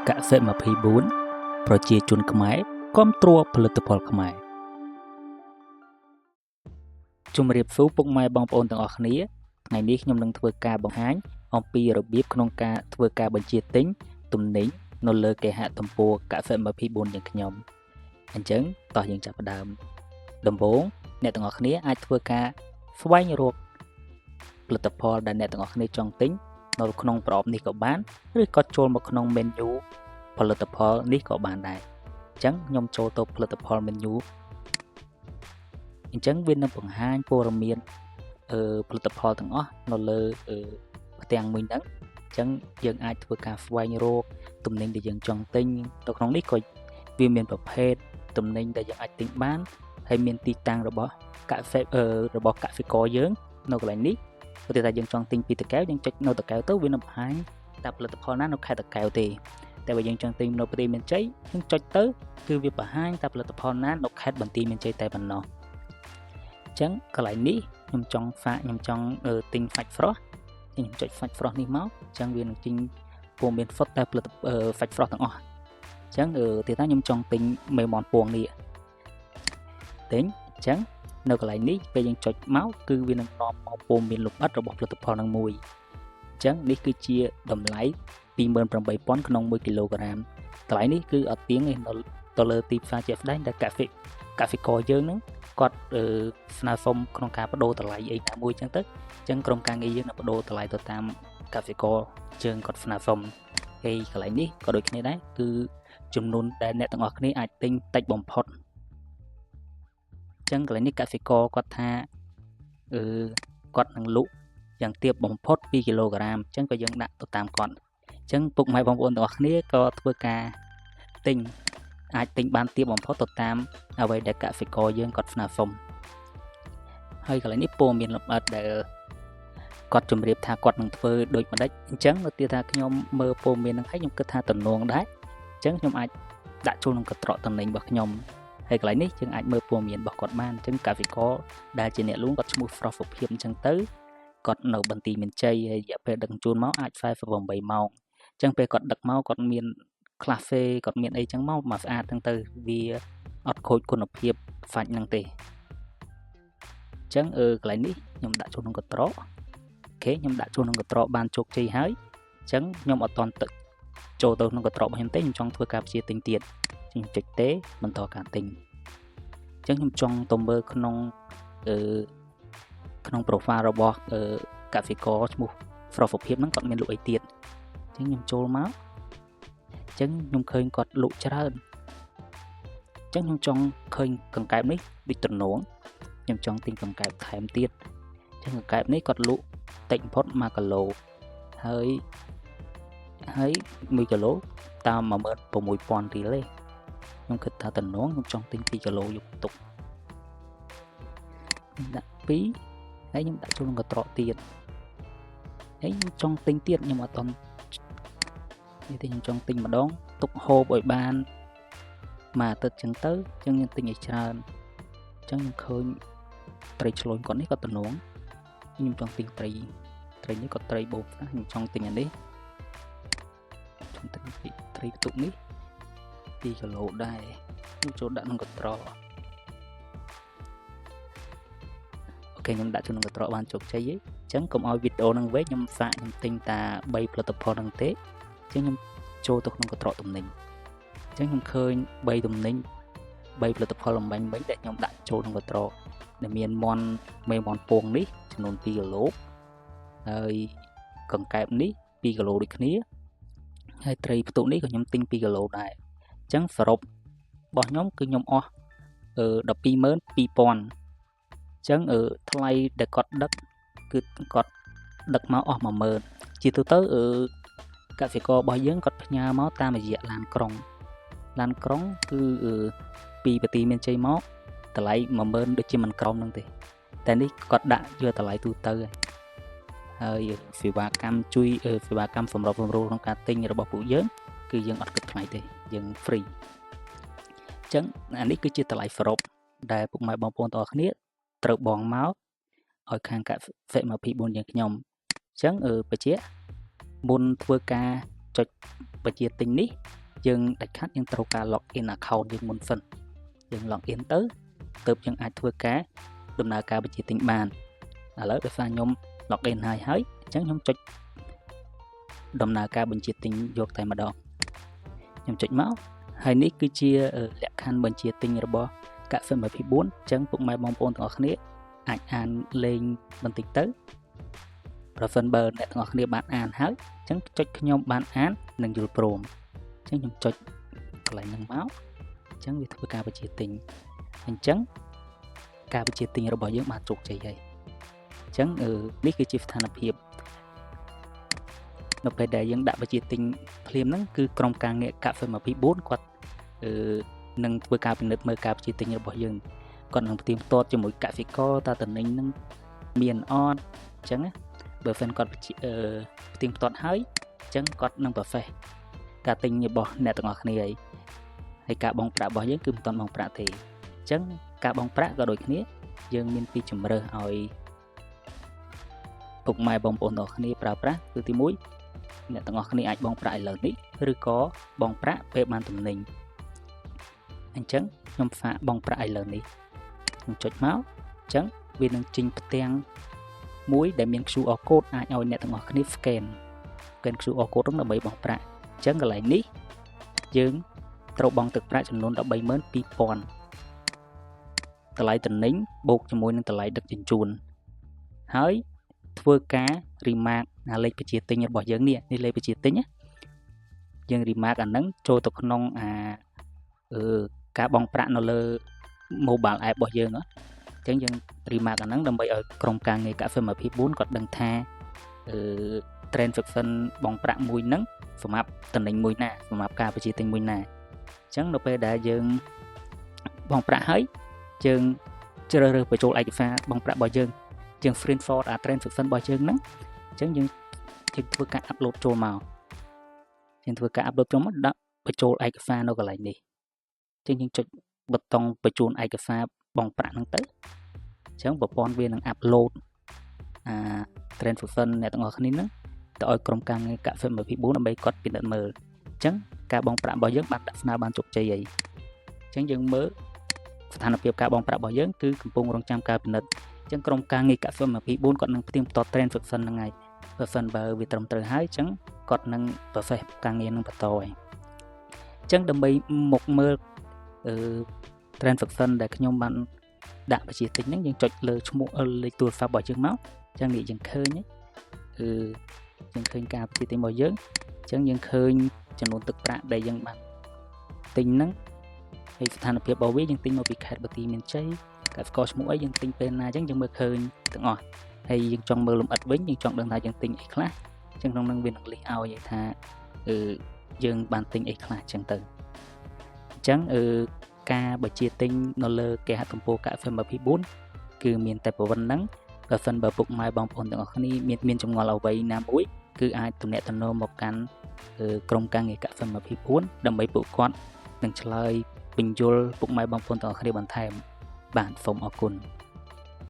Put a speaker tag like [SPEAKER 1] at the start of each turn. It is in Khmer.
[SPEAKER 1] កសិ24ប្រជាជនខ្មែរគាំទ្រផលិតផលខ្មែរជំរាបសួរពុកម៉ែបងប្អូនទាំងអស់គ្នាថ្ងៃនេះខ្ញុំនឹងធ្វើការបង្ហាញអំពីរបៀបក្នុងការធ្វើការបញ្ជាទិញទំនិញនៅលើគេហទំព័រកសិ24យ៉ាងខ្ញុំអញ្ចឹងតោះយើងចាប់ផ្ដើមដំបូងអ្នកទាំងអស់គ្នាអាចធ្វើការស្វែងរកផលិតផលដែលអ្នកទាំងអស់គ្នាចង់ទិញនៅក្នុងប្រអប់នេះក៏បានឬក៏ចូលមកក្នុង menu ផលិតផលនេះក៏បានដែរអញ្ចឹងខ្ញុំចូលទៅផលិតផល menu អញ្ចឹងវានឹងបង្ហាញព័ត៌មានផលិតផលទាំងអស់នៅលើផ្ទាំងមួយហ្នឹងអញ្ចឹងយើងអាចធ្វើការស្វែងរកទំនិញដែលយើងចង់ទិញនៅក្នុងនេះក៏វាមានប្រភេទទំនិញដែលយើងអាចទិញបានហើយមានទីតាំងរបស់កសិករយើងនៅកន្លែងនេះឧទាហរណ៍ថាយើងចង់ទិញពីតាកែវយើងចុចនៅតាកែវទៅវានឹងបង្ហាញតែផលិតផលណានៅខេត្តតាកែវទេតែបើយើងចង់ទិញនៅប្រទេសមានជ័យយើងចុចទៅគឺវាបង្ហាញតែផលិតផលណានៅខេត្តបន្ទាយមានជ័យតែប៉ុណ្ណោះអញ្ចឹងកន្លែងនេះខ្ញុំចង់ហ្វាក់ខ្ញុំចង់ទិញសាច់ស្រស់ខ្ញុំចុចសាច់ស្រស់នេះមកអញ្ចឹងវានឹងចេញព័ត៌មានសុទ្ធតែផលិតសាច់ស្រស់ទាំងអស់អញ្ចឹងទៀតថាខ្ញុំចង់ទិញមេមន់ពងនេះទិញអញ្ចឹងនៅកន្លែងនេះពេលយើងចុចមកគឺវានឹងនាំមកព័ត៌មានលម្អិតរបស់ផលិតផលនឹងមួយអញ្ចឹងនេះគឺជាតម្លៃ28000ក្នុង1គីឡូក្រាមតម្លៃនេះគឺអត់ទៀងទេនៅទៅលើទីផ្សារជាក់ស្ដែងដែលកសិករយើងហ្នឹងគាត់ស្នើសុំក្នុងការបដូរតម្លៃអីណាមួយអញ្ចឹងទៅអញ្ចឹងក្រុមការងារយើងនឹងបដូរតម្លៃទៅតាមកសិករយើងគាត់ស្នើសុំហើយកន្លែងនេះក៏ដូចគ្នាដែរគឺចំនួនដែលអ្នកទាំងអស់គ្នាអាចទិញតិចបំផុតអញ្ចឹងកន្លែងនេះកសិករគាត់ថាអឺគាត់នឹងលក់យ៉ាងទាបបំផុត2គីឡូក្រាមអញ្ចឹងក៏យើងដាក់ទៅតាមគាត់អញ្ចឹងពុកម៉ែបងប្អូនទាំងអស់គ្នាក៏ធ្វើការទិញអាចទិញបានទាបបំផុតទៅតាមអ្វីដែលកសិករយើងគាត់ស្នើសុំហើយកន្លែងនេះព័ត៌មានលម្អិតដែលគាត់ជម្រាបថាគាត់នឹងធ្វើដូចម្ដេចអញ្ចឹងនៅទៀតថាខ្ញុំមើលព័ត៌មានហ្នឹងហើយខ្ញុំគិតថាតំណងដែរអញ្ចឹងខ្ញុំអាចដាក់ចូលក្នុងកត្រកតំណែងរបស់ខ្ញុំហើយកន្លែងនេះយើងអាចមើលព័ត៌មានរបស់គាត់បានអញ្ចឹងកសិករដែលជាអ្នកលួងគាត់ឈ្មោះស្រស់សុភាពអញ្ចឹងទៅគាត់នៅបន្ទាយមានជ័យហើយរយៈពេលដឹកជញ្ជូនមកអាច48ម៉ោងអញ្ចឹងពេលគាត់ដឹកមកគាត់មានក្លាហ្វេគាត់មានអីចឹងមកមកស្អាតចឹងទៅវាអត់ខូចគុណភាពសាច់ហ្នឹងទេអញ្ចឹងអឺកន្លែងនេះខ្ញុំដាក់ចូលក្នុងកត្រក OK ខ្ញុំដាក់ចូលក្នុងកត្រកបានជោគជ័យហើយអញ្ចឹងខ្ញុំអត់តន់ទឹកចូលទៅក្នុងកត្រករបស់ខ្ញុំទេខ្ញុំចង់ធ្វើការព្យាទិញទៀតខ្ញុំចុចទេបន្តការទិញអញ្ចឹងខ្ញុំចង់ទៅមើលក្នុងអឺក្នុង profile របស់អឺកសិករឈ្មោះស្រស់សុភាពហ្នឹងគាត់មានលក់អីទៀតអញ្ចឹងខ្ញុំចូលមកអញ្ចឹងខ្ញុំឃើញគាត់លក់ច្រើនអញ្ចឹងខ្ញុំចង់ឃើញកង្កែបនេះដូចទំនងខ្ញុំចង់ទិញកង្កែបថែមទៀតអញ្ចឹងកង្កែបនេះគាត់លក់តិចបំផុត1គីឡូហើយហើយ1គីឡូតាម16000រៀលទេខ្ញុំគិតថាតំណងខ្ញុំចង់ទិញ2គីឡូយកទុកខ្ញុំដាក់2ហើយខ្ញុំដាក់ចូលក្នុងកត្រកទៀតហើយខ្ញុំចង់ទិញទៀតខ្ញុំអត់តន់នេះទេខ្ញុំចង់ទិញម្ដងទុកហូបឲ្យបានមួយអាទិត្យចឹងទៅចឹងខ្ញុំទិញឲ្យច្រើនចឹងខ្ញុំឃើញត្រីឆ្លូញគាត់នេះក៏តំណងខ្ញុំចង់ទិញត្រីត្រីនេះក៏ត្រីបូមណាខ្ញុំចង់ទិញអានេះចង់ទិញត្រីផ្ទុកនេះ2គីឡូដែរខ្ញុំចូលដាក់ក្នុងកត្រក OK ខ្ញុំដាក់ចូលក្នុងកត្រកបានជោគជ័យអញ្ចឹងកុំឲ្យវីដេអូនឹងវែងខ្ញុំសាកខ្ញុំទិញតា3ផលិតផលហ្នឹងទេអញ្ចឹងខ្ញុំចូលទៅក្នុងកត្រកទំនិញអញ្ចឹងខ្ញុំឃើញ3ទំនិញ3ផលិតផលលំបាញ់មិញដែលខ្ញុំដាក់ចូលក្នុងកត្រកដែលមានមន់មេមន់ពងនេះចំនួន2គីឡូហើយកង្កែបនេះ2គីឡូដូចគ្នាហើយត្រីផ្ទុកនេះក៏ខ្ញុំទិញ2គីឡូដែរអញ្ចឹងសរុបរបស់ខ្ញុំគឺខ្ញុំអស់122,000អញ្ចឹងថ្លៃដែលគាត់ដឹកគឺគាត់ដឹកមកអស់10000ជាទូទៅអឺកសិកររបស់យើងគាត់ផ្ញើមកតាមរយៈឡានក្រុងឡានក្រុងគឺពីប្រទីមានជ័យមកតម្លៃ10000ដូចជាមិនក្រោមហ្នឹងទេតែនេះគាត់ដាក់យកតម្លៃទូទៅហើយសេវាកម្មជួយសេវាកម្មសម្របសម្រួលក្នុងការទិញរបស់ពួកយើងគឺយើងអត់គិតថ្លៃទេយើង free អញ្ចឹងអានេះគឺជាតម្លៃសរុបដែលពុកម៉ែបងប្អូនទាំងអស់គ្នាត្រូវបង់មកឲ្យខាងកសិ24យើងខ្ញុំអញ្ចឹងអឺបញ្ជាក់ មុនធ្វើការចុចបញ្ជាទិញនេះយើងដាច់ខាតយើងត្រូវការ log in account យើងមុនសិនយើង log in ទៅទើបយើងអាចធ្វើការដំណើរការបញ្ជាទិញបានឥឡូវដោយសារខ្ញុំ log in ហើយហើយអញ្ចឹងខ្ញុំចុចដំណើរការបញ្ជាទិញយកតែម្ដងខ្ញុំចុចមកហើយនេះគឺជាលក្ខខណ្ឌបញ្ជាទិញរបស់កាក់សិន24អញ្ចឹងពុកម៉ែបងប្អូនទាំងអស់គ្នាអាចអានលេងបន្តិចទៅប្រសិនបើអ្នកទាំងអស់គ្នាបានអានហើយអញ្ចឹងចុចខ្ញុំបានអាននិងយល់ព្រមអញ្ចឹងខ្ញុំចុចកន្លែងហ្នឹងមកអញ្ចឹងវាធ្វើការបញ្ជាទិញអញ្ចឹងការបញ្ជាទិញរបស់យើងបានជោគជ័យហើយអញ្ចឹងនេះគឺជាស្ថានភាពនៅពេលដែលយើងដាក់បញ្ជាទិញភ្លាមហ្នឹងគឺក្រុមការងារកាក់24គាត់អឺនឹងធ្វើការពិនិត្យមើលការបញ្ជាទិញរបស់យើងគាត់នឹងផ្ទៀងផ្ទាត់ជាមួយកសិករតើតំណែងនឹងមានអត់អញ្ចឹងណាបើសិនគាត់អឺផ្ទៀងផ្ទាត់ហើយអញ្ចឹងគាត់នឹង process ការទិញរបស់អ្នកទាំងអស់គ្នាហើយហើយការបង់ប្រាក់របស់យើងគឺមិនទាន់បង់ប្រាក់ទេអញ្ចឹងការបង់ប្រាក់ក៏ដូចគ្នាយើងមានពីរជំរើសឲ្យពុកម៉ែបងប្អូនទាំងអស់គ្នាប្រើប្រាស់គឺទី1អ្នកទាំងអស់គ្នាអាចបង់ប្រាក់ឥឡូវនេះឬក៏បង់ប្រាក់ពេលបានទំនិញអញ្ចឹងខ្ញុំសាកបង់ប្រាក់ឥឡូវនេះខ្ញុំចុចមកអញ្ចឹងវានឹងចេញផ្ទាំងមួយដែលមាន QR code អាចឲ្យអ្នកទាំងអស់គ្នា scan QR code នោះដើម្បីបង់ប្រាក់អញ្ចឹងកន្លែងនេះយើងត្រូវបង់ទឹកប្រាក់ចំនួន132,000តម្លៃទំនិញបូកជាមួយនឹងតម្លៃដឹកជញ្ជូនហើយធ្វើការ remark អាលេខបញ្ជាទិញរបស់យើងនេះនេះលេខបញ្ជាទិញណាយើង remark អាហ្នឹងចូលទៅក្នុងអាអឺការបង់ប្រាក់នៅលើ mobile app របស់យើងអញ្ចឹងយើង remark អាហ្នឹងដើម្បីឲ្យក្រុមការងារកាក់24គាត់ដឹងថាអឺ transaction បង់ប្រាក់មួយហ្នឹងសម្រាប់តំណែងមួយណាសម្រាប់ការបញ្ជាទិញមួយណាអញ្ចឹងនៅពេលដែលយើងបង់ប្រាក់ហើយយើងជ្រើសរើសបញ្ចូលឯកសារបង់ប្រាក់របស់យើងយើង screenshot អា transaction របស់យើងហ្នឹងអញ្ចឹងយើងយើងធ្វើការ upload ចូលមកយើងធ្វើការ upload ចូលមកដាក់បញ្ចូលឯកសារនៅកន្លែងនេះអញ្ចឹងយើងចុចប៊ូតុងបញ្ជូនឯកសារបង់ប្រាក់ហ្នឹងទៅអញ្ចឹងប្រព័ន្ធវានឹង upload អា transaction អ្នកទាំងអស់គ្នាហ្នឹងទៅឲ្យក្រុមការងារកាក់ 24ដើម្បីគាត់ពិនិត្យមើលអញ្ចឹងការបង់ប្រាក់របស់យើងបានដាក់ស្នើបានជោគជ័យហើយអញ្ចឹងយើងមើលស្ថានភាពការបង់ប្រាក់របស់យើងគឺកំពុងរងចាំការពិនិត្យអញ្ចឹងក្រុមការងារកាក់24គាត់នឹងផ្ទៀងផ្ទាត់ transaction ហ្នឹងហើយបើសិនបើវាត្រឹមត្រូវហើយអញ្ចឹងគាត់នឹង process ការងារនឹងបន្តហើយអញ្ចឹងដើម្បីមកមើលអឺ transaction ដែលខ្ញុំបានដាក់បញ្ជាទិញហ្នឹងយើងចុចលើឈ្មោះលេខទូរស័ព្ទរបស់យើងមកអញ្ចឹងនេះយើងឃើញគឺយើងឃើញការបញ្ជាទិញរបស់យើងអញ្ចឹងយើងឃើញចំនួនទឹកប្រាក់ដែលយើងបានទិញហ្នឹងហើយស្ថានភាពរបស់វាយើងទិញមកពីខេត្តបន្ទាយមានជ័យកសិករឈ្មោះអីយើងទិញពេលណាអញ្ចឹងយើងមើលឃើញទាំងអស់ហើយយើងចង់មើលលម្អិតវិញយើងចង់ដឹងថាយើងទិញអីខ្លះអញ្ចឹងក្នុងនឹងវានឹងលិះឲ្យថាអឺយើងបានទិញអីខ្លះអញ្ចឹងទៅអញ្ចឹងអឺការបញ្ជាទិញនៅលើគេហទំព័រកាក់ FM24 គឺមានតែប៉ុណ្្នឹងបើសិនបើពុកម៉ែបងប្អូនទាំងអស់គ្នាមានមានចម្ងល់អ្វីណាមួយគឺអាចទំនាក់ទំនងមកកាន់ក្រុមការងារកាក់ FM24 ដើម្បីពួកគាត់នឹងឆ្លើយពន្យល់ពុកម៉ែបងប្អូនទាំងអស់គ្នាបន្ថែមបាទសូមអរគុណ។